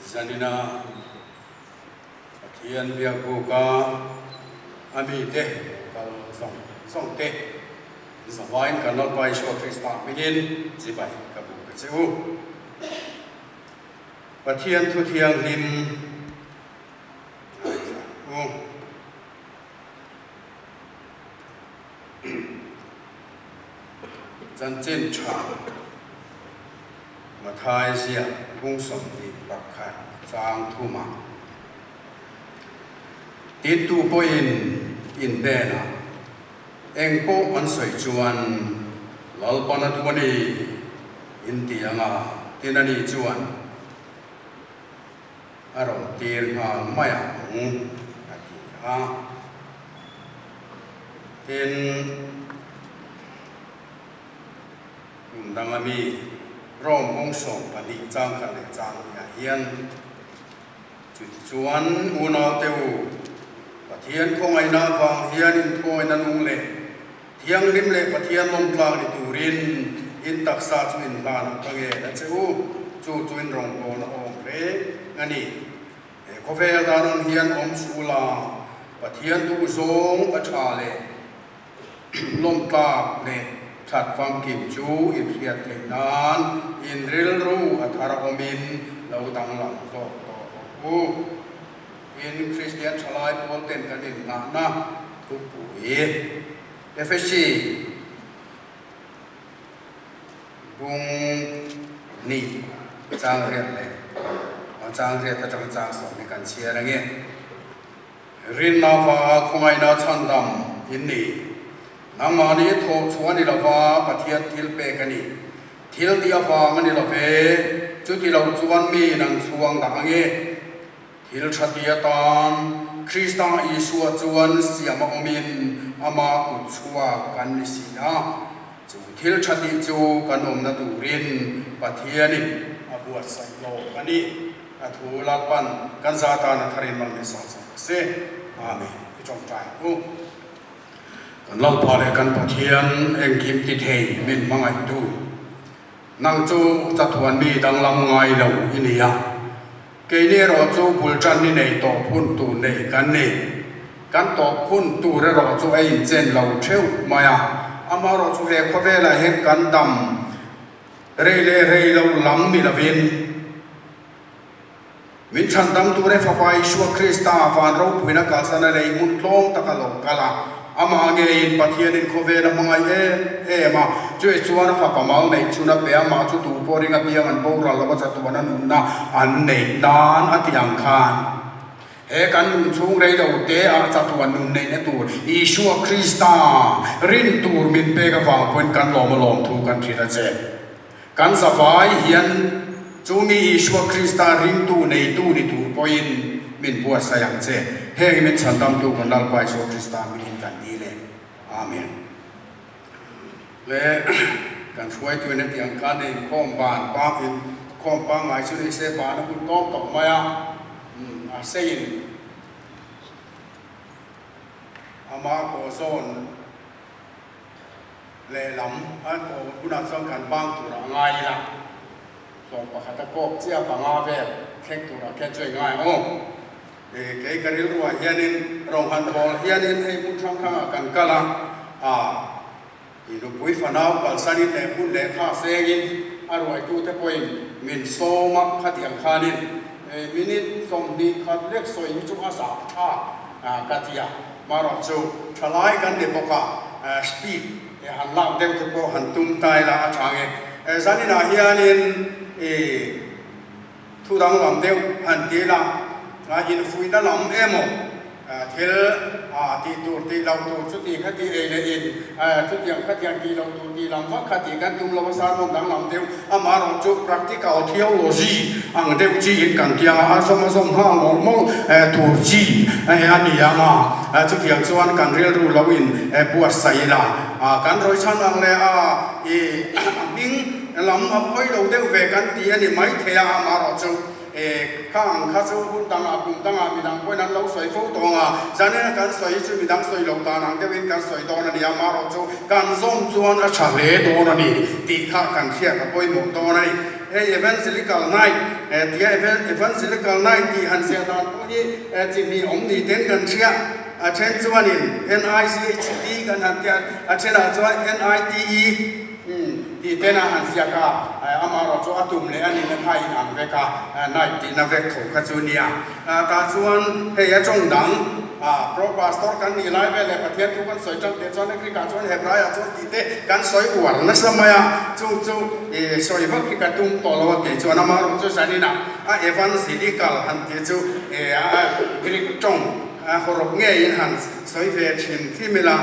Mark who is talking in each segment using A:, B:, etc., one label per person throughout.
A: Zanina Pathian biakbuka a mite kal zawng zawng te zavaiin kan Lalpa Isua Krista hmingin chibai ka buk a che u. Pathian thu thianghlim ngaithla u. Chanchin tha Mathai ziak bung 21 chang thuma tintu pawhin in hnenah eng pawh an sawi chuan Lalpan a duh a ni in ti anga tin a ni chuan a rawn tir nghal mai ang a ti a. Tin, hmun danga mi Rome bung 12 chang khat leh chang hnih ah hian, Chutichuan unaute u, Pathian khawngaihna avang hian inthawina nung leh thianghlim leh Pathian lawmtlak ni turin in taksa chu inhlan a ka ngen a che u, chu chu in rawngbawlna awm reng a ni. He khawvel dan ang hian awm suh la, Pathian duh zawng a tha leh lawmtlak leh that famkim chu in hriat theih nan in rilru a thar awmin lo danglam zawk tawh rawh u. In Kristian thalai pawl ten kan innghahna thupui Efesi Bung ni chang riat leh a chang riat atanga chang sawm hi kan chhiar ange. Rinna va khawngaihna chhandam in ni. Nangmahni thawh chhuah a ni lova Pathian thil pek a ni. Thil tih avang a ni love, chuti lo chuan miin an chhuang dah ange. Thil tha ti atan Krista Isua chuan siam a awmin ama kut chhuak kan ni si a. Chu thil tha tih chu kan awmna turin Pathianin a buatsaih lawk a ni. A thu Lalpan kan za tan a tharin mal min sawm sawm ta se. Amen. I tawngtai ang u. Kan Lalpa leh kan Pathian engkim ti thei min hmangaihtu. Nang chu chatuan mi danglam ngai lo i ni a. Keini erawh chu bul tan ni nei tawp hun tur nei kan ni. Kan tawp hun tur erawh chu a inchen lo theuh mai a. Amaherawh chu he khawvelah hian kan dam rei leh rei lo lam ni lovin min chhandam tur e Fapa Isua Krista van ropuina kalsan a lei hmun tlawm tak a lo kal a. Amah ngeiin Pathianin khawvel a hmangaih em em a, chueh chuan a fapa mal neih chhun a pe a, mah chu tu pawh ring apiang an boral lo a chatuan a nunna an neih nan a ti ang khan he kan nun chhung rei lo te ah chatuan nun neihna tur Isua Krista rin tur min pek avang pawhin kan lawm a lawm thu kan hrilh a che. Kan zavai hian chu mi Isua Krista ringtu neitu ni tur pawhin min buatsaih ang che. Heng min chhandamtu kan Lalpa Isua Krista hmingin kan dil e. Amen. Le kan hruaituin hetiang khan inkhawm ban pa inkhawm pangngai chu ni se ban a hun tawm tawh mai a, a seiin ama kawh zawn Lehlam a kawh hunah chuan kan bang turah a ngai ila, hlawm pakhat a kawk chiah panga vel thleng turah khian chu i ngai ang aw. Kei ka rilruah hianin rawng han bawl hianin hei hmun hrang hrangah kan kal a, ah i nupui fanau kalsanin leh hmun lehkha sengin a ruaitute pawhin min sawm a, khatiang khanin minute 21 lek sawi hi chu a zah tha ka ti a. Marawh chu thalai kan ni bawk a, speed han lak deuh te pawh han tum ta ila a tha nge. Zaninah hianin i thu danglam deuh han ti ila, infuihna lam emaw thil tih tur tih loh tur chuti kha ti ei leh in chutiang khatiang tih loh tur tih lam vak kha tih kan tum lo a, sermon danglam deuh amarawh chu practical theology Ang deuh chi in kan tiang a, a zawm a zawm nghal mawlh mawlh tur chi a ni ang a, chutiang chuan kan rilru lo in buatsaih ila, kan rawi chhan ang leh a i hming lam a phawi lo deuh ve kan ti a ni maithei a, amaherawh chu kha ang kha chu hun dangah kum dangah midang pawhin an lo sawi fo tawng a, zanin a kan sawi hi chu midang sawi lo dan ang deuhin kan sawi dawn a ni, amaherawh chu kan zawm chuan a tha hle dawn a ni tih kha kan hriat a pawimawh dawn a ni. Hei Evangelical Night Tia Evangelical Night tih han ziah dan pawh hi chi hnih awm ni ten kan hria. A then chuanin NICHT kan han tia, a thenah chuan NITE tih ten a han ziak a, amaherawh chu a tum leh a nihna kha a inang vek a, Night tihna vek tho kha chu nia. Tah chuan hei a tawng dang Pro Pastor kan nih lai vel leh Pathian thu kan sawi tang teh chuan Greek ah chuan Hebrai ah chuan tih te kan sawi uar nasa mai a, chung chu i sawi vak hi ka tum tawh lo a kei chuan amaherawh chu zaninah a Evangelical han tih chu a Greek tawng hawrawp ngeiin han sawi ve thin thim ila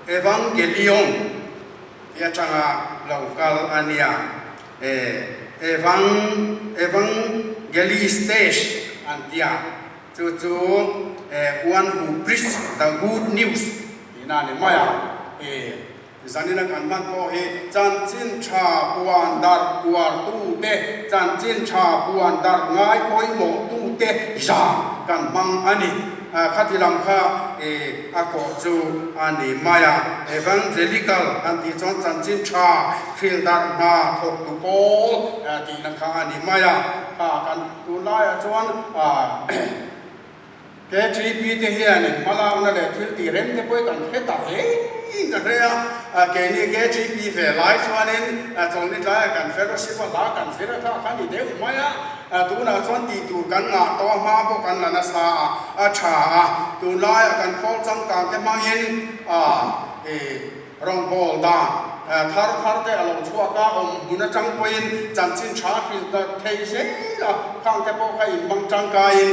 A: Evangelion tih atanga lo kal a nia. Evang Evangelistes an ti a, chu chu one who preach the good news tihna a ni mai a. Zanina kan hman pawh hi chanchin tha puan darh uartute, chanchin tha puan darh ngai pawimawhtute zan kan hmang a ni. Khati lam kha a kawh chu a ni mai a. Evangelical an tih chuan chanchin tha hrilh darh hna thawktu pawl tihna kha a ni mai a. Kha kan tunlaiah chuan KTP te hianin hmalakna leh thil tih rem te pawh hi kan hre ta hle in ka hre a. Keini KTP ve lai chuanin chawlhni tlaiah kan fellowship a hla kan zir a kha kha ni deuh mai a. Tunah chuan tih tur kan ngah tawh a, hma pawh kan la nasa a, a tha a. Tunlaiah kan khawl changkang te hmangin rawngbâwl dan thar thar te a lo chhuak a, awm hmun atang pawhin chanchin tha hrilh darh thei zel a, khang te pawh kha inhmang tangkaiin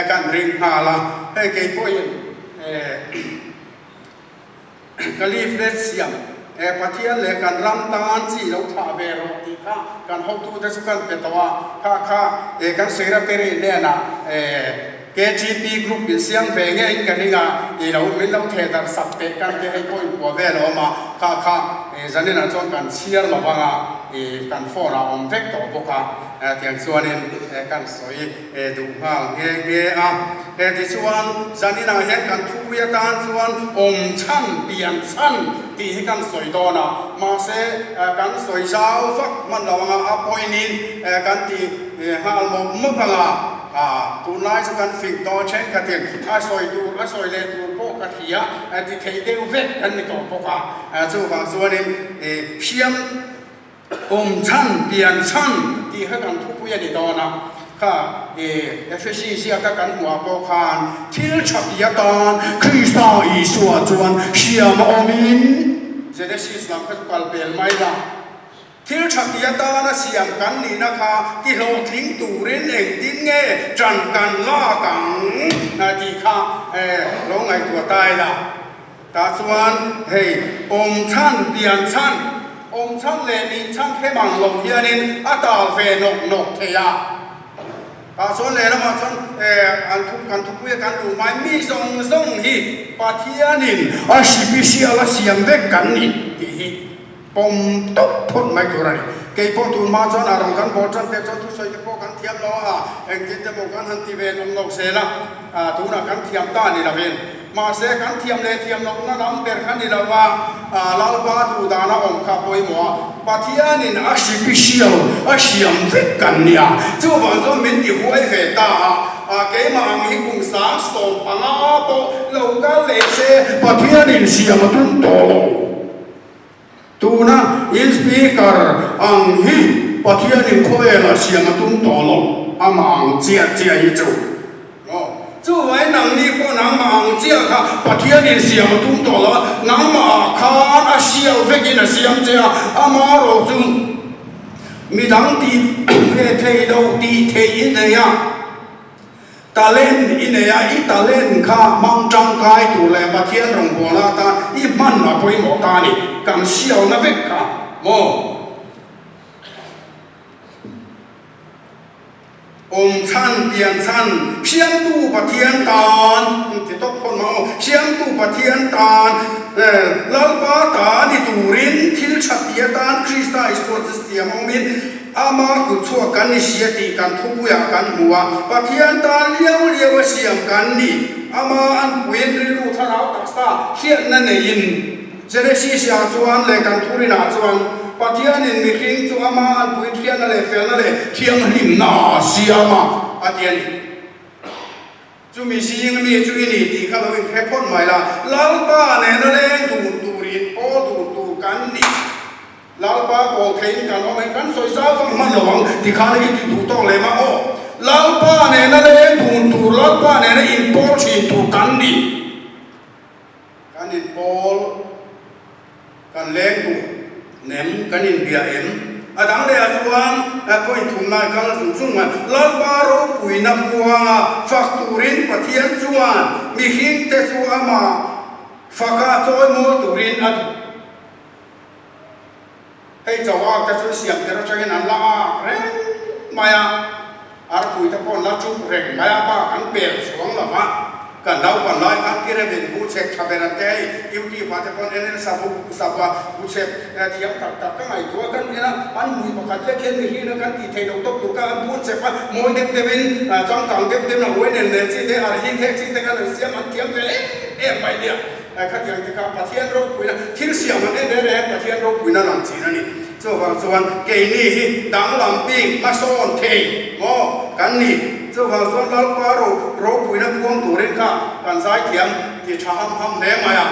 A: kan ring nghal a. Hei kei pawhin Ka leaflet siam he Pathian leh kan ram tan chi lo thlah ve rawh tih kha kan hotute chu kan pe tawh a, kha kha kan secretary hnenah KGP group in siam ve ngeiin ka ring a, i lo min lo theh darh sak teh kan te hei pawh inpuah vel a awm a, kha kha zaninah chuan kan chhiar lo vang a, kan phone ah awm vek tawh bawk a, tiang chuanin kan sawi. Duh nghal nghe nghe a. He tichuan zaninah hian kan thupui atan chuan awm chhan, pian chhan tih hi kan sawi dawn a, mahse kan sawi zau vak hman lo anga a pawinin kan ti nghal mawp mawp anga tunlai chu kan fing tawh thenkhatin a sawi tur a sawi leh tur pawh ka hria ti thei deuh vek kan ni tawh bawk a, chuvang chuanin hriam Awm chhan, pian chhan tih kha kan thupui a ni dawn a, kha i Efesi ziaka kan hmuh ah pawh khan thil tha ti atan Krista Isua chuan hriam a awmin Genesis lam kha chu kal pel mai la, thil tha ti atana siam kan nihna kha ti hlawhtling turin engtin nge ṭan kan lak ang tih kha lo ngaihtuah ta ila. Tah chuan hei awm chhan, pian chhan, awm chhan leh nih chhan hre mang lo hianin a tal ve nawk nawk thei a. Tah chuan lehlamah chuan an thu kan thupuia kan duh mai mi zawng zawng hi Pathianin a sipisial a siam vek kan ni tih hi pawm tawp phawt mai tur a ni. Kei pawh tun hma chuan a rawn kan bawl tan te chuan thusawi te pawh kan thiam lo a, engtin te pawh kan han ti ve nawk nawk zel a, tunah kan thiam ta ni lovin. Mahse kan thiam leh thiam lohna lam ber kha ni lo a, Lalpa duh dana awm kha pawimawh a, Pathianin a sipisial a siam vek kan nia, chuvang chuan min ti huai ve ta a, keimah ang hi kum 15 pawh lo kal leh se Pathianin siam a tum tawh lo. Tuna in speaker ang hi Pathianin khawvelah siam a tum tawh lo, amah ang chiah chiah hi chu. Aw, chuvai nangni pawh nangmah ang chiah kha Pathianin siam a tum tawh lo a, nangmah ah khan a sial vekin a siam che a, ama rawh chu midang tih ve thei lo tih theih i nei a. Talent i nei a, i talent kha hmang tangkai tur leh Pathian rawngbawlna atan i hman a pawimawh ta a ni. Kan hrialna vek kha maw? Awm chhan, pian chhan, Siamtu Pathian tan, ti tawp khawn mang maw? Siamtu Pathian tan, Lalpa ta ni turin thil tha ti atan Krista Isua chu siam awmin, Ama kut chhuak kan ni sia tih kan thupuiah kan hmu a, Pathian tan liau liau a siam kan ni. Ama an puiin rilru thlarau taksa hriatna neiin Genesis-ah chuan leh kan thurinah chuan. Pathianin mihring chu ama anpui thianna leh felna leh thianghlimna a siam a, a ti a ni. Chumi zing mi chu i ni tih kha lo inhre phawt mai la, Lalpa nena leng dun tur inpawl dun tur kan ni. Lalpa pawl theiin kan awm em? Kan sawi zau vang hman lo ang ti khan i ti duh tawk lem a aw. Lalpa nena leng dun tur, Lalpa nena inpawl thin tur kan ni. Kan inpawl, kan leng duh nem, kan inbia em? A dang lehah chuan point thumna i kal zung zung mai. Lalpa ropuina huanga fak turin Pathian chuan mihringte chu amah faka chawi mawl turin a duh. Hei chauha te chu siam tir atangin an la ak reng mai a, arpui te pawh an la chup reng mai a, bak an pel chuang lo va, kan naupan lai khan Kirevin bu chhek tha ber an te hei YouTube ah te pawh an en nasa bu sap a, bu chhek thiam tak tak ka ngaihtuah a kan en a, an hmui pakhat lek hian mihring a kan tih theih loh tawp tur kha an bun chep a, mawi deuh deuhin changkang deuh deuhin a uai nen nen chi te arhi thek chi te khan an siam an thiam ve em em mai nia. Khatiang tikah Pathian ropuina thil siam an en reng reng Pathian ropuina lang chin a ni. Chuvang chuan keini hi danglam bik hmasawn thei maw kan ni. Chuvang chuan Lalpa ropuina puang turin kha kan zaithiam ti tha ham ham hle mai a.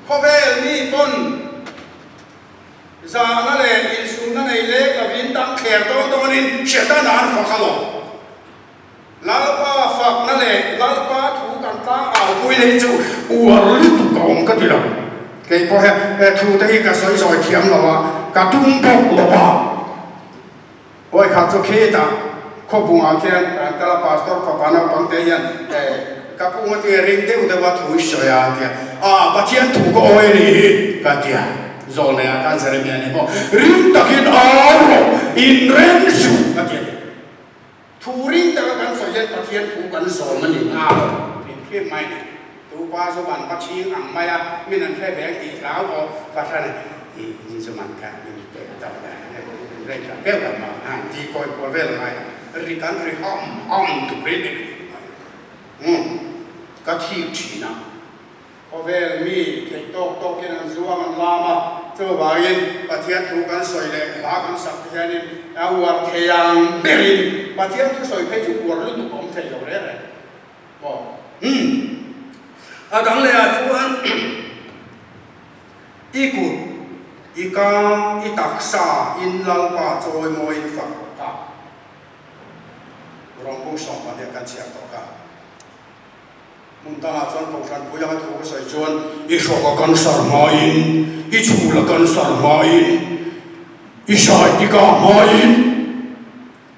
A: Khawvel mi pawn zahna leh insumna nei lek lovin dang thler dawn dawnin Setana an fak alawm. Lalpa fakna leh Lalpa thu kan tlang au pui leh chu uar lutuk a awm ka ti lo. Kei pawh he thu te hi ka sawi zawi thiam lo a, ka tum bawk lo a. Hawi kha chu khitah khawbungah khian kan kal a, Pastor fapa naupang te hian ka pu nga tia ring deuh deuh a thu i sawi a tia, a Pathian thu ka awi a nih hi ka tia. Zawlnei ah khan Jeremia ni maw ring takin au rawh, inrem suh a ti a ni. Thu ring taka kan sawi hian Pathian thu kan zawm a ni nga lo tih hrim mai a ni. Tu pa chu van va chhing ang mai a, min an hre ve ang tih hlau pawh fahran a ni. I chu man kha min pek ta la, rei ta deuh ang ma han ti kawi kual vel ngai lo. Ri kan ri ham ham tur in ni mai. Umm ka thik thin a. Khawvel mi theih tawk tawkin an zuang an lam a, chuvangin Pathian thu kan sawi leh hla kan sak te hianin a uar thei ang berin Pathian thu sawi phei chu uar lutuk a awm thei lo reng reng maw? Umm. A dang leh ah chuan i kut, i ka, i taksa in Lalpa chawimawiin fak ta. Rawngbu sawmpahnih kan chhiar tawh kha. Hmun dangah chuan Kohhran pui anga thu ka sawi chuan i hrawk a cancer hmain, i chhul a cancer hmain, i hrai tikah hmain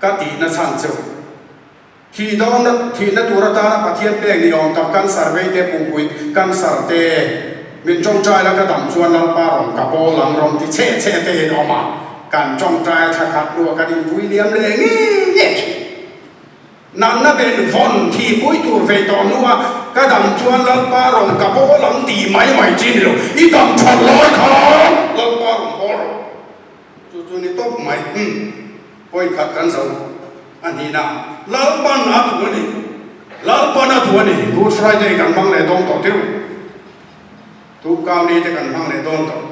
A: ka tihna chhan chu thih dawnna thihna tur atana Pathian pek ni awm tak cancer vei te pumpui cancer te min tawngtai la ka dam chuan Lalpa rawn ka bawl ang rawn ti cheh cheh te in awm a, kan tawngtai a thla khat hnuah kan inpui liam leh ngei ngei thin. Natna ben vawn thi pui tur ve tawh hnua ka dam chuan Lalpa rawn ka bawl ang tih mai mai chi ni lo, i dam that lai khan Lalpa rawn bawl rawh. Chu chu ni tawp mai. Umm, point khat kan zo a hnihna, Lalpan a duh a ni. Lalpan a duh a ni. Good Friday kan hmang leh dawn tawh tirh. Tupkau ni te kan hmang leh dawn tawh.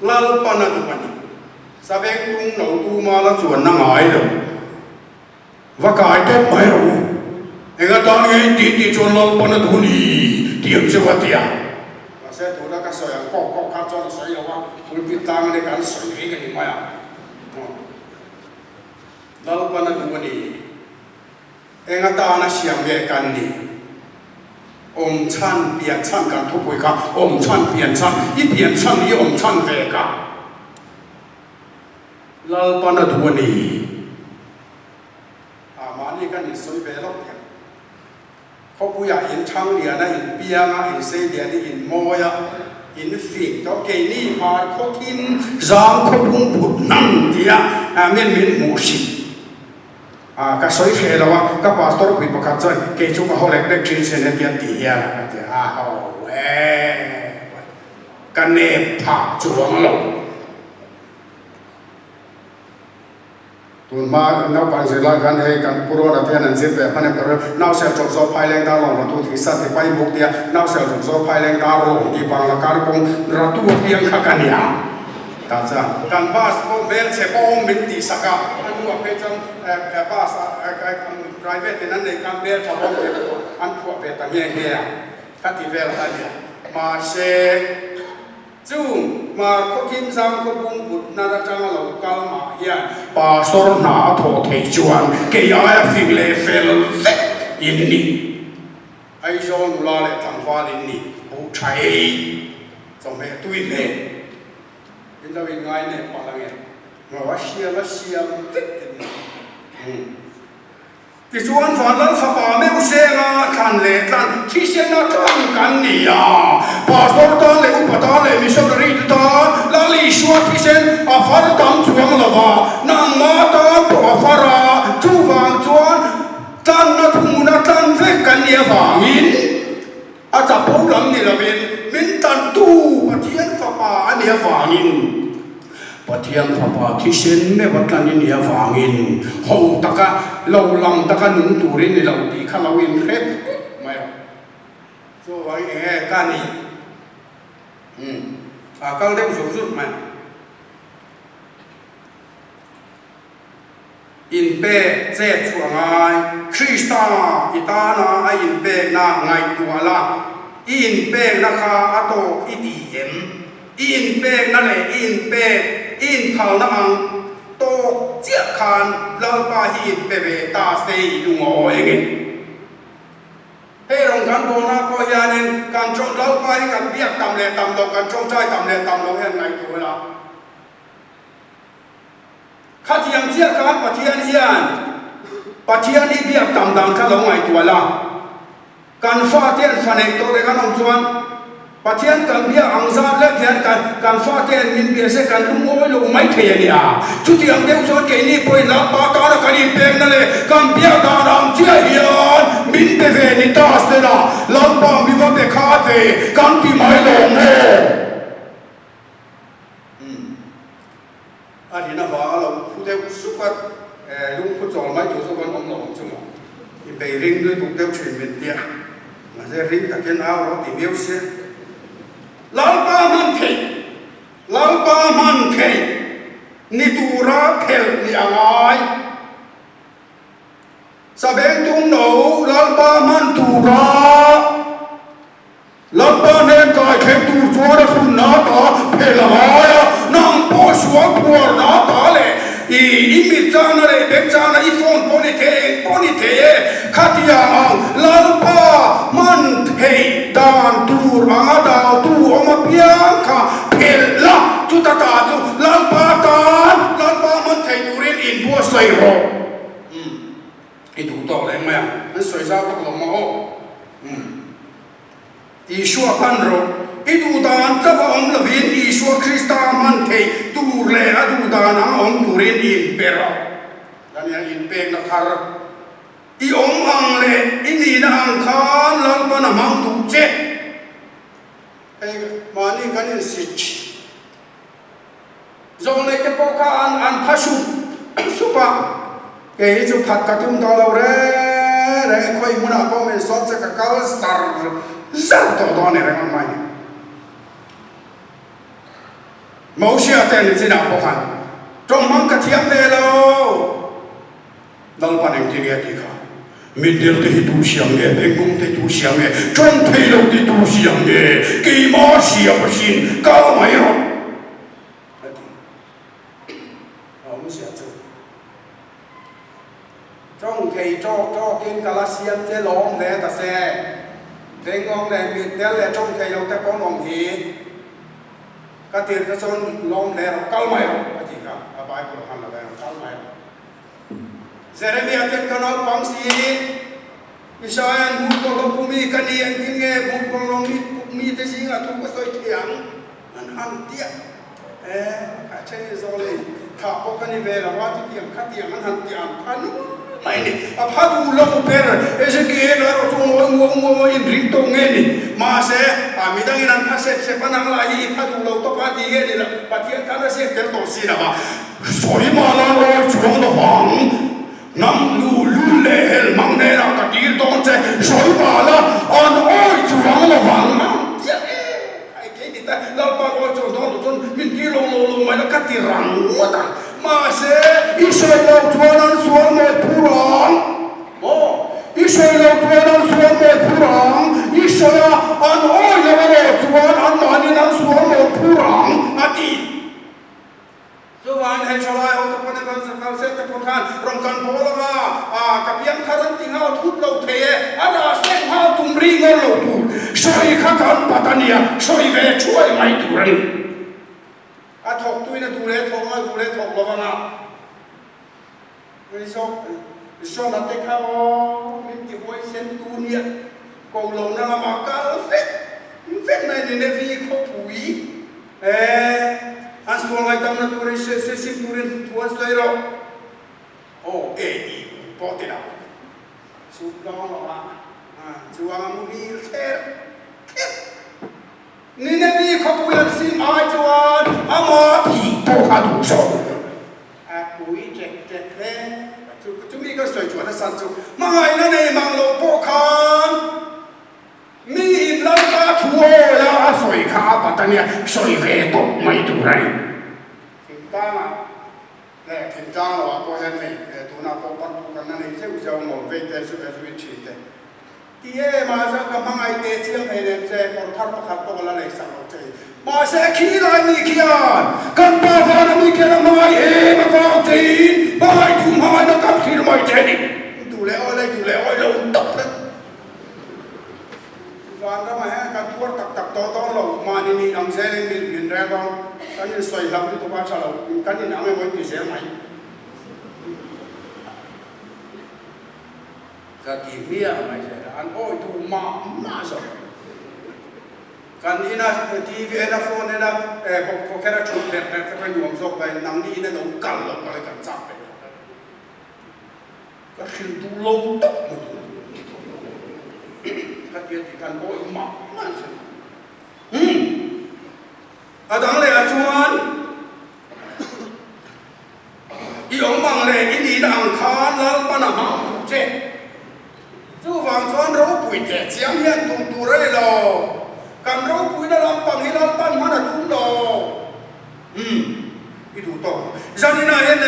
A: Lalpan a duh a ni. Saveng tung lo tuma la chuanna ngai lo. Va kai tawp mai rawh u. Eng atan nge in tih tih chuan Lalpan a duh ni tih ang che va ti a. Mahse tuna ka sawi ang kawk kawk kha chuan a sawi lo a, pulpit tlang ane kan sawi ring a ni mai a. Lalpan a duh a ni. Eng atana siam nge kan ni? Awm chhan pian chhan kan thupui kha awm chhan pian chhan i pian chhan i awm chhan ve ka. Lalpan a duh a ni. Ah, mahni kan insawi ve lawk teh ang. Khawpuiah in thang lian a, in piang a, in sei lian i, in mawi a, in fing tawh. Keini hmar khaw thim zang khaw pung phut nan tia min min hmuh hrim. Ah, ka sawi hreh lo a, ka pastor pui pakhat chuan kei chu ka haw lek lek thin sin hetiang tih hian a ti a, ho e, ka nep phah chuang lo. Tun hma naupang zirlai khan hei kan Pu Ruata te hian an zir ve hman em ka ring. Nausel chawp zawk phaileng dar lawng ratu thih sa ti pai buk tia nausel chawp zawk phaileng dar lawng tih bangla kar kawng ratu apiang kha ka nia. Tah chuan kan bus pawh hmelchhe pawh awm min tih sak a, a hnuah phei chuan bus private in an nei khan hmeltha bawk te pawh an phuah ve ta nghe nghe a, ka ti vel kha a nia. Mahse, chung hmar khawthim zang khaw bung but hnar atanga lo kal mah hian pastor hna a thawh theih chuan kei aia fing leh fel vek in ni. Aizawl nula leh tlangval in ni buh tha ei chawhmeh tui hle in lo in ngai nep palh ange ngaw a siam a siam vek in ni. Tichuan Vanlal fapa meuh senga thlan leh tlan thisena tlan kan ni a, Pastor tan leh upa tan leh missionary te tan Lal Isua thisen a far tam chuang lo va, nangma tan pawh a far a, chuvang chuan Tlanna thuhmuna tlan vek kan nih avangin a chapo lam ni lovin min tlantu Pathian Fapa a nih avangin Pathian Fapa thisen meuh a tlan i nih avangin ho taka lo lang taka nung turin ni lo tih kha lo inhre phut mai a. Chuvangin enge ka nih? Umm a kal deuh zut zut mai. Inpek chet chhuah ngai. Krista i tana a inpekna ngaihtuah la, i inpekna kha a tawk i ti em? I inpekna leh i inpek, i inphalna ang tawk chiah khan Lalpa hi inpe ve ta se i lungawi nge? Hei rawng kan bawlna pawh hianin kan tawng Lalpa hi kan biak tam leh tam loh, kan tawngtai tam leh tam loh hian ngaihtuah la. Khatiang chiah khan Pathian hian Pathian i biak tam dan kha lo ngaihtuah la. Kan fate an fa neih tawh leh kan awm chuan Pathian kan biak ang zat lek hian kan kan fate an min bia se kan lungawi lo mai thei a nia. Chutiang deuh chuan keini pawhin Lalpa tana kan inpekna leh kan biak dan ang chiah hian min pe ve ni ta sela Lalpa mi va be kha ve kan ti mai lo maw? Umm. A rin avanga lo phu deuh sup a, lungphu chawl mai tur chu kan awm lo ang chu maw? I bei ring lutuk deuh thin min tia, mahse ring takin au rawh ti viau sia. Lalpa hman theih, Lalpa hman theih ni tura phelh ni a ngai. Sabeng tum lo Lalpa hman tura. Lalpa hnen kai thleng tur chuan a hun na ta phel a ngai a, nang pawh sual phuar na ta leh i i mit chana leh beng chana i phone pawh ni thei eng pawh ni thei e, khatiang ang Lalpa hman theih dan tur anga daltu awm apiang kha phelh la, chuta ta chu Lalpa tan Lalpa hman thei turin inbuatsaih rawh. Umm. I duh tawk leh mai ang. An sawi zau vak lo maw aw. Umm. Isua pan rawh. I duh dan chauh a awm lovin Isua Krista hman theih tur leh a duh dan ang awm turin i inpe rawh. Daniel inpekna thar i awm ang leh i nihna ang khan Lalpan a hmang duh che. Hei mahni kan insit thin. Zawng neih te pawh kha an an pha sup sup a, kei hi chu phat ka tum tawh lo reng reng e, khawi hmunah pawh min sawm che ka kal zar zar tawh dawn ni reng ang mai ni. Mosia te ni chinah pawh khan tawng hmang ka thiam ve lo. Lalpan engtin nge a tih kha? Mitdel te hi tu siam nge? Bengkung te hi tu siam nge? Tawng thei lo te hi tu siam nge? Keimah siam asin, kal mai rawh! A ti. A awmzia chu, Tawng thei tawk tawkin ka la siam che lawm hle ta se. Bengkung leh mitdel leh tawng thei lo te pawn awm hi. Ka tir te chuan lawm hle rawh, kal mai rawh! A ti kha. A Bible khan la veng, kal mai rawh. Jeremia ten ka naupang si Isaiah-an hmuh pawh lo pu mi ka ni, engtin nge hmuh pawh lo mi mi te zingah thu ka sawi thei ang? An han tiah e, a then in zawl ei thah pawh ka ni ve lo a, chutiang khatiang an han tiah an pha nual mai ni. A pha duh lo ber Ezekiel erawh chu ngawi ngawi ngawi in ring tawh nge ni? Mahse, a midangin an pha sep sep a, nang lah hi i pha duh lo tawp a ti nge ni lo, Pathian khan a ziak tel tawh si lo a. Sawi mah la rawi chuang lo vang, hnam nu lul leh hel hmang hnenah ka tir dawn che, sawi mah la an awi chuang lo vang. Ang chiah e, ai kei ni ta, Lalpa rawi chuang dawn lo chuan min tir lo lo lo mai la. sawi loh chuan an sual mawi phur ang, i sawi a, an awi lo erawh chuan anmahniin an sual mawi phur ang, a ti. Chuvangin hei thalai ho te pawn evan zakal zet te pawn khan rawn kan bawl anga, a ka piang thar an ti nghal thut lo thei e, a rah seng nghal tum ri ngawr lo tur, sawi kha kan pat a nia, sawi ve thuai mai tur a ni. A thawk tuin a duh leh thawk anga, duh leh thawk lo anga. Zawna te kha aw min ti huaisen tu nia ko lo na lamah kal vek vek mai ni Nevi khawpui e an sual ngaihdamna turin sim turin thu an sawi rawh aw e i pawh ti lo chu dawng lo a chuang a muhil kher kher ni Nevi khawpui an sim ai chuan ama thih pawh kha duh zawk. A pui ṭek ṭek hle. Chu chumi ka sawi chuan a san chu hmangaihna nei mang lo pawh khan mi in Lalpa thu awi a a sawi kha a pat a nia, sawi ve tawp mai tur a ni. Thingtlangah leh thingtlang loah pawh hian hei tunah pawh partu kan la nei zeuh zeuh maw vei te zu zui ṭhin te. Ti e, mahse ka hmangaih teh chiang hei lem che, kawr thar pakhat pawh ka la lei sak lo che. Mahse khi lai mi khian kan pa vana mi khian a hmangaih em avang chein hmangaih thu hmangaihna kan thlir mai che ni. Duh leh awi lei duh leh awi lo tawp reng. Vanramah hian kan tuar tak tak tawh dawn lo, mahni nih ang zelin min min rel dawn, kan insawi hlauh lutuk a tha lo, kan inang emaw in ti zel mai. Ka ti hmiah mai zel a, an awi duh mah mah zawk. Kan ina TV en a, phone en a, bawk kher a thut hlerh hlerh te pawhin nuam zawk mai, nangni ina lo kal loh pawh hi kan chak ve lo. Ka hrilh duh lo tak mai tur. Ka ti a ti kan awi mah mah zel. Umm. A dang leh ah chuan. I awm ang leh i nihna ang khan Lalpan a hmang duh che. Chuvang chuan ropui teh chiang hian tum tur a ni lo. Kan ropuina lampang hi Lalpan hman a tum lo. Umm, i duh tawk. Zaninah hian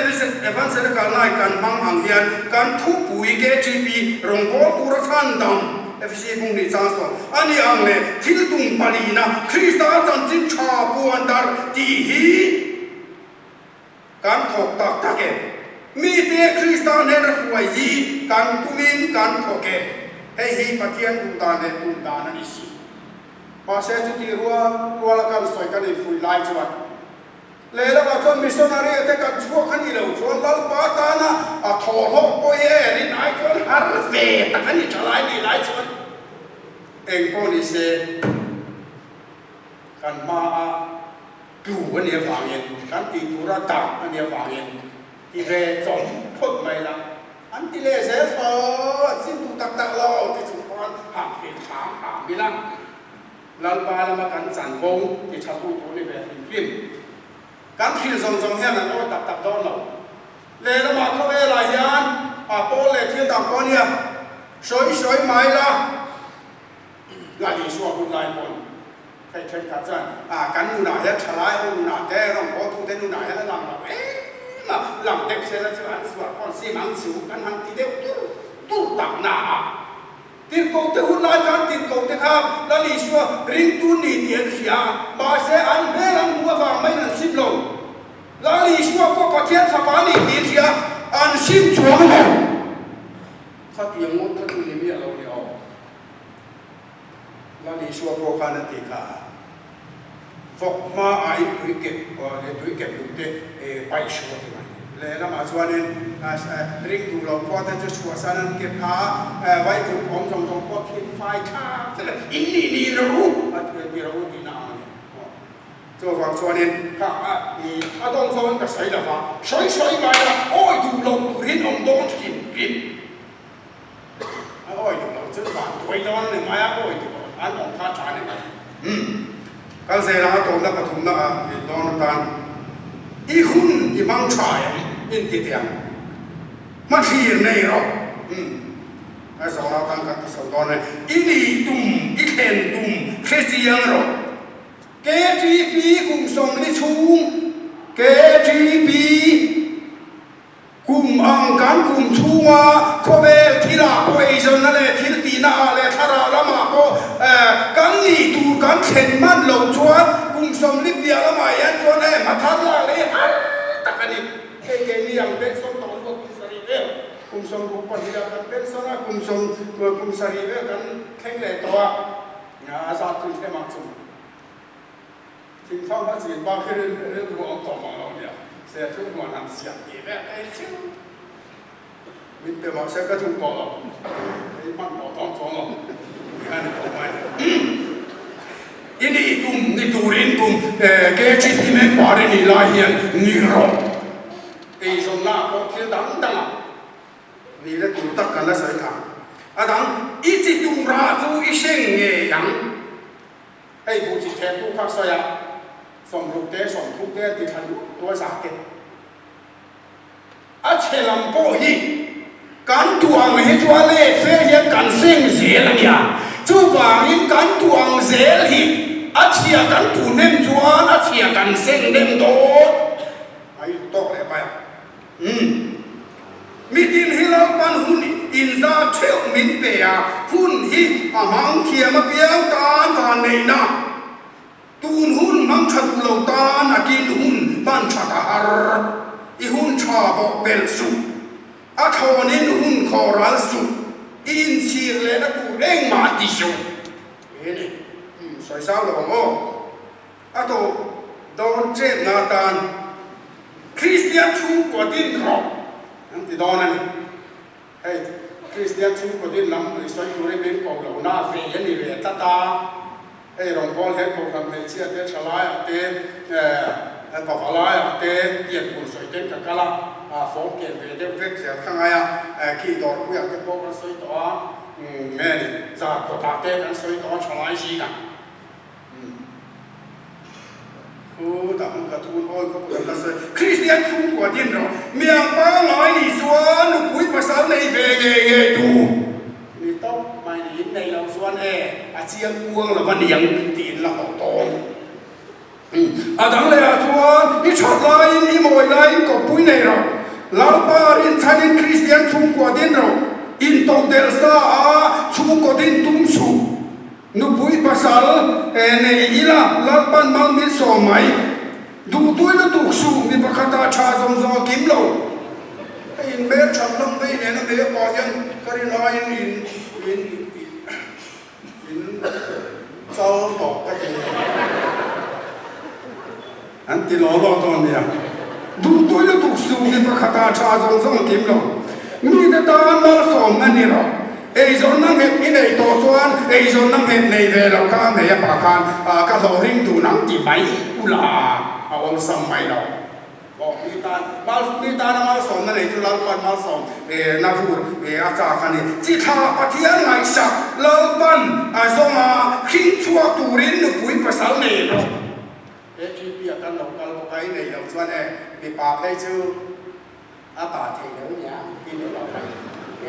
A: Evangelical Night kan hmang ang hian kan thupui KTP rawngbâwl tura chhandam, Efesi bung nih chang sawn a ni ang leh thil tum palina Krista chanchin tha puan dar tih hi Kan thawk tak tak e. Mite Krista hnena hruai hi kan tumin kan thawk e. Hei hi Pathian duh dan leh tum dan a ni si. Mahse chuti rual ruala kan sawi kan infuih lai chuan lehlamah chuan missionary te kan chhuak a nih loh chuan Lalpa tana a thawhhlawk pawh hi e rin ai chuan har ve tak a ni tha lai nih lai chuan eng pawh ni se kan hmaah Tlu a nih avangin, kan tih tura dah a nih avangin ti ve chawm phawt mai la, an ti leh zel tho, an sim duh tak tak lo ti chung pawn hah hrilh hram hram ila, Lalpa lama kan chanvo ti tha tu tur ni ve hrim hrim. Kan hrilh zawng zawng hian an awi tak tak dawn lo. Lehlamah khawvelah hian a pawl leh thil dang pawh nia sawi sawi mai la, Lal Isua hun lai pawn hei thenkhat chuan ah kan nunah hian thalai ho nunah te rawngbawltute nunah hian a lang lo em a, lang deuh sela chu an sual pawn sim ang chu kan han ti deuh tur tur tak na a. Tirhkohte hun lai khan tirhkohte kha Lal Isua ringtu ni tih an hria a, mahse an hmel an hmuh avang maiin an sim lo. Lal Isua pawh Pathian fapa a ni tih an hria a, an sim chuang lo. Khatiang ngawt kha chu ni miah lo ni aw. Lal Isua pawh khan a ti kha, Vawk hmaah in tui kep leh tui kep lung te paih hru a ti mai. Lehlamah chuanin ring duh lo khua te chu chhuahsan an kep kha a, vai kut awm zawng zawng pawh thin fai thlak vek a, in nih nih rawh u a ti rawh u tihna ang a ni. Chuvang chuanin kha a dawng zawngin ka sawi lo va, sawi sawi mai la, awi duh lo turin awm dawn thin in. A awi duh loh chu van tuai dawn a ni mai a, awi duh loh an awm kha tha a ni mai. Umm. Kal zel ang a tawhna pathumna ah i dawn atan i hun i hmang tha em in ti teh ang. Hmathlir nei rawh. Umm. A zawhna atan kan ti chho dawn e. I nih tum, i thlen tum hre chiang rawh. KTP kum 40 chhung KTP. Kum ang kan kum chhunga khawvel thilah pawh eizawnna leh. pahniha kan pension a, kum sawm, kum sarih vel kan thleng leh tawh a, a zat chu hrem ang chu. Thingthlang kha chin bak hi rilru a awm tawh mang lo nia, serthlum huan han siam tih vel te hi chiu min pe mah se ka duh tawh lo, kei hman tawh dawn chuang lo tih a ni tawh mai. I nih tum ni turin kum KGP member i nih lai hian ni rawh. Eizawnna ah pawh thil dang dang ah ni la tur tak kan la sawi thang. A dang i chi turah chu i hreng ngei ang. Hei buh chi thehtu kha sawi a, sawmruk te sawmthum te an ti tha luah luah zah te. A chhe lam pawh hi kan duh ang hi chu a let fe hian kan seng zel a nia. Chuvangin kan duh ang zel hi a chhia kan duh hnem chuan a chhia kan seng hnem dawn. A intawk leh mai ang. Umm. Mitin hi Lalpan hun inzat theuh min pe a, hun hi a hmang thiam apiang tan vanneihna. Tun hun hmang tha duh lo tan a kin hun hman that a har. I hun tha bawh pelh suh. A thlawnin hun khawh ral suh. I inchhir lehna tur engmah ti suh. He ni. Umm sawi zau lo ang aw. A tawp dawn chetna atan Kristian chhungkua din rawh an ti dawn a ni. Hei Kristian chhungkua din lam lui sawi turin min ko lo na ve a ni ve tlat a. Hei rawngbâwl hian kohhran hmeichhia te, thalaiah te, pavalaiah te pianpun sawi ten ka kal a, fawm ken ve deuh vek zel kha ngai a, khi dawrpuiah te pawh kan sawi tawh a, nge ni zar kawtah te kan sawi tawh a thalai zingah. Thu dang ka thun awi khawp kan la sawi. Kristian chhungkua din rawh. Miang pangngai nih chuan nupui pasal nei ve ngei ngei tu ni tawp mai niin nei lo chuan e a chiang kuang lo a niang tiin la hlawh tawn. A dang leh ah chuan i that laiin i mawi laiin kawppui nei rawh. Lalpa rinchhanin Kristian chhungkua din rawh. Intodelh sa a chhungkaw din tum suh. Nupui pasal nei ila Lalpan mal min sawm mai. Duhtui lutuk suh mi pakhata tha zawng zawng a kim lo. Hei in hmel that lam vei nen a hmel pah hian ka rin aiin in in in chal tawh ka ti. An ti law law dawn nia. Duhtui lutuk suh mi pakhata tha zawng zawng a kim lo. Mite tan malsawmna ni rawh. Eizawnna nghet i neih tawh chuan eizawnna nghet nei ve lo kha hmei a pa khan ka hlawh ring dun ang ti mai ula a awlsam mai lo. Aw mi tan mal mi tana malsawmna nei chu Lalpan malsawm na vur a chak a ni. Chi thla Pathian ngaihsak Lalpan a zawnga hring chhuak turin nupui pasal nei rawh. ATP a kan lo kal bawk a, i neih loh chuan e mipa phei chu a pa thei lo nia i neih loh phei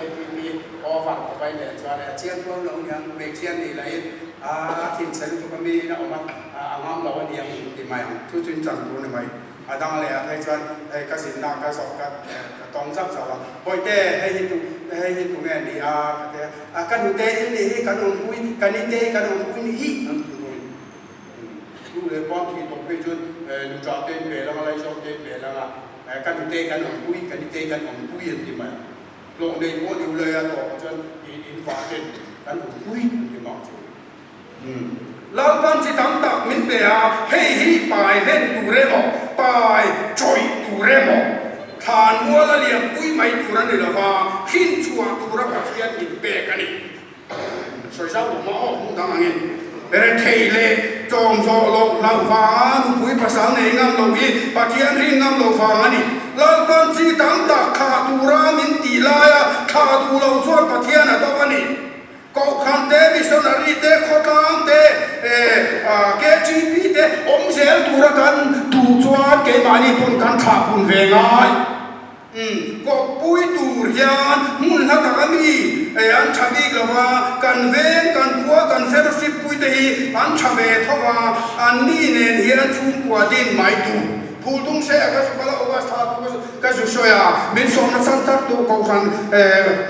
A: ATP over khawp a i len chuan e a chiang kual lo nia hmeichhia nih lahin a thinchhe lutuk a mi in a awm a a ngam lo a niang ti mai ang chu chu in chan tur a ni mai a dang leh ah phei chuan hei ka zinna ka zawh ka ka tawng zauh zauh a bawihte hei hi tu hei hi tunge a ni a ka ti a ka nute in nih hi kan awmpui ka nite hi kan awmpui ni hi an ti dawn. Nu leh pa thih tawh phei chuan nuṭa te an bel anga, laizawn te an bel anga, ka nute kan awmpui, ka nite kan awmpui an ti mai a. Hlawh nei pawh ni ulai a tawpah chuan in vah ten kan awmpui an ti mak chu. Lalpan chi tam tak min pe a, hei hi pai hlen tur emaw, pai chawih tur emaw, thlan mual a liampui mai tur a ni lova, hrinchhuah tura Pathian min pek a ni. Sawi zau lo mah aw, hmun dang angin rethei leh tlawm zawh loh hlauh vanga nupui pasal nei ngam loh hi Pathian rin ngam loh vang a ni. Lalpan chi tam tak thlah tura min tih laia thlah duh loh chuan Pathian a do a ni. Kohhran te, missionary te, khawtlang te, KGP te awm zel tura kan duh chuan keimahni pawn kan thlah pun ve ngai. Umm, kawppui tur hian hmun hla tak a mi e an tha bik lo va, kan veng, kan khua, kan fellowship pui te hi an tha ve tho va, an ni nen hian chhungkua din mai tur. Phul tum se a ka zu kal a, August thla chu ka zu ka zu sawi a, min sawmna chhan tak tu Kohhran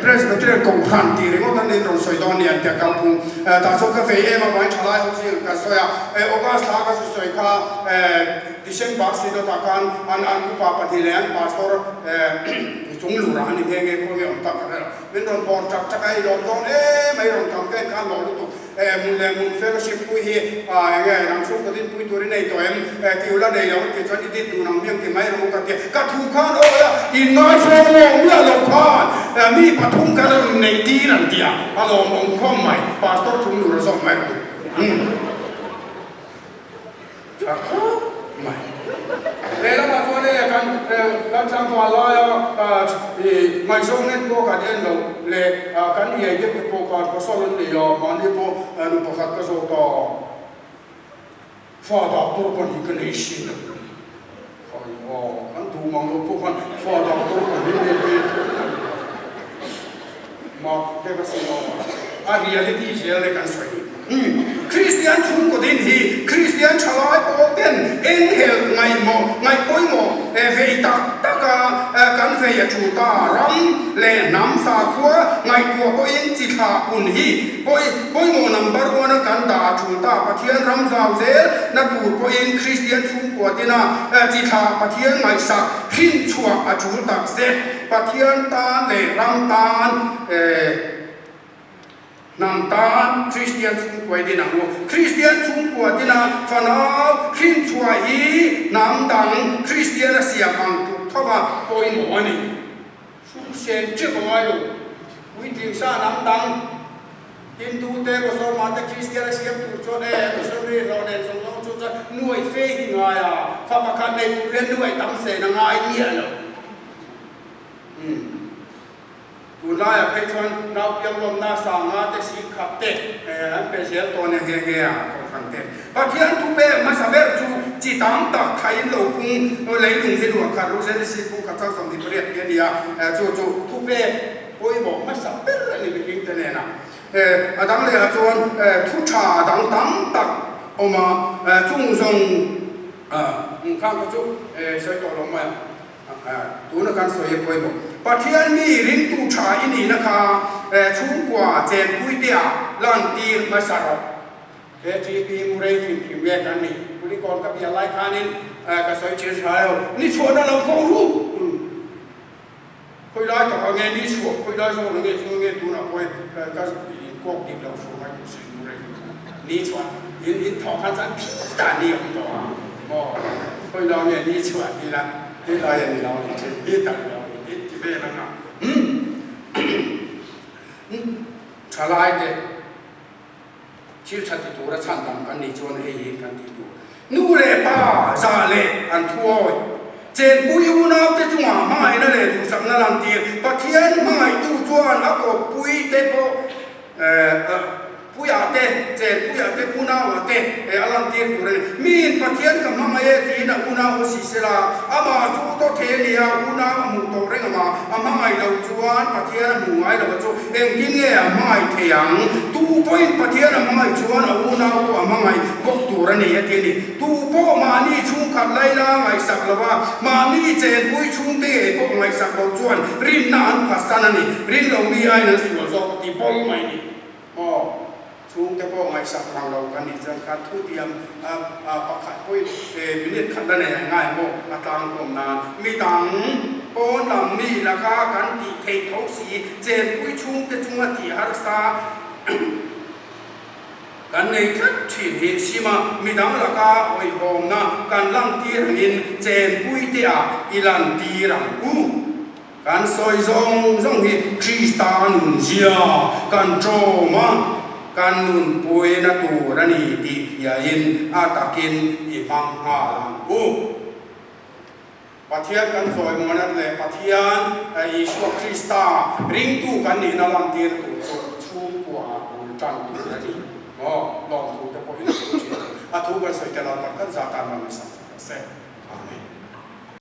A: Presbyterian Kohhran tih ringawt an in rawn sawi dawn ni an ti a kalphung tah chuan ka vei em avangin thalai ho zing ka sawi a, August thla ka zu sawi kha December Synod-ah khan an an upa pahnih leh an pastor chung lurah an ni nghe nghe khawi nge awm tak ka hre lo. Min rawn bawr chak chak a, i lawm dawn em mai rawn campaign khan lawm lutuk. Hmun leh hmun fellowship pui hi eng nge nang chhungkaw din pui tur i nei tawh em? Ti ula nei lo an tih chuan i din dun ang miang ti mai rawh u ka ti a. Ka thu khan awi a, inngaizawng lawng miah lo khan mi pathum kan rawn neih tir an ti a, a lawmawm khawm mai. Pastor thunglur a zawm mai rawh u. Tha khawp mai. Lehlamah chuan e kan kan tlangval laia i ngaihzawng nen pawh kan en loh leh kan iai deuh te pawh khan pasal an nei a, mahni pawh nu pakhat ka zawt a, fa doctor pahnih ka nei sin a, khai aw kan duh mang loh pawh khan fa doctor pahnih nei ve tho mai mak te ka sawi a, a reality zel le kan sawi. Kristian chhungkaw din hi Kristian thalai pawl ten enghelh ngaihmawh, ngaih pawimawh vei tak taka kan vei a thu ta. Ram leh hnam sakhua ngaihtuah pawhin chi thlah pun hi pawimawh number one a kan dah a thu ta. Pathian ram zau zel na tur pawhin Kristian chhungkua dina chi thlah Pathian ngaihsak hrinchhuah a tul tak zet. Pathian tan leh ram tan. Hnam tan Kristian chhungkua din ang u. Kristian chhungkua dina fanau hrinchhuah hi hnam dang Kristian a siam ang tluk tho va pawimawh a ni. Sum sen teuh a ngai lo. Puitling sa hnam dang Hindu te, Mosolman te Kristian a siam tur chuan e missionary hlawh nen zawng zawng chu chuan nuai fe hi ngai a, fa pakhat nei tur hian nuai tam sen a ngai miah lo. Umm. Tunlaiah phei chuan naupiang lawmna sanga te sik khat te an pe zel tawn e nghe nghe a kohhran te. Pathian thu pek hmasa ber chu chi tam tak thlaiin lo pung leilung hi luah khat ru Genesis bung khat chang 28 tih a ni a, chu chu thu pek pawimawh hmasa ber a ni mihring te nena. A dang lehah chuan thu tha dang tam tak awm a, chung zawng khang kha chu sawi tawh lo mai ang. Tuna kan sawi a pawimawh. Pathian mi ringtu tha i nihna kha chhungkua chenpuitea lantir hmasa rawh. He TP mu rei hrim hrim nge kan nih? Kulikawn ka bia lai khanin ka sawi thin hra lo. Ni chhuahna lo ko ru. Khawi lai tak ah nge ni chhuah, khawi lai zawn ah nge chu nge tunah pawh ka inkawk dik lo fur mai tur si mu rei hrim hrim. Ni chhuah in in thawh khan chuan phi ta ni awm tawh a maw? Khawi lai nge ni chhuah ti la ti lai a ni lo ni thin hi tak lo ni tin ti vel ang a thalai te thil tha ti tura chhan dam kan nih chuan hei hi kan tih tur nu leh pa zah leh an thuawi chenpui unau te chungah hmangaihna leh duhsakna lantir Pathian hmangaihtu chuan a kawppui te pawh Puia te, Chenpuia te, Unaua te a lantir tur a ni. Miin Pathian ka hmangaih e tiin a unau a si sela, amah chu tawh thei a ni a, unau a hmuh tawh reng amah a hmangaih loh chuan Pathian a hmuh ngai lo a chu engtin nge a hmangaih thei ang? Tu pawhin Pathian a hmangaih chuan a unau pawh a hmangaih bawk tur a ni a ti a ni. Tu pawh mahni chhungkhat laila ngaihsak lo a, mahni chenpui chhungte ngei pawh ngaihsak loh chuan rinna an phatsan a ni. Rin lo mi aiin an sual zawk a ti bawl mai ni. Aw, chhungte pawh ngaihsak mang lo kan nih chuan khan thutiam pakhat pawhin minute khat la nei ngai maw a tlangkawm nan midang pawn lam mi laka kan tih theih tho si chenpui chhungte chunga tih harsa Kan nei tlat thin hi sima midang laka awihawmna kan lantir angin chenpui te ah i lantir ang u. Kan sawi zawng zawng hi Krista nun zia kan ṭawm a, kan nunpuina tur a ni tih hriain a takin i hmang nghal ang u. Pathian kan chawimawnat leh Pathian Isua Krista ringtu kan nihna lantir tur chu chhungkua ah bul tan tur a ni maw? Lawmthu te pawhin sawi thin a ni. A thu kan sawi tel ang tak kan zah tan man ni sak sak rawh se. Amen.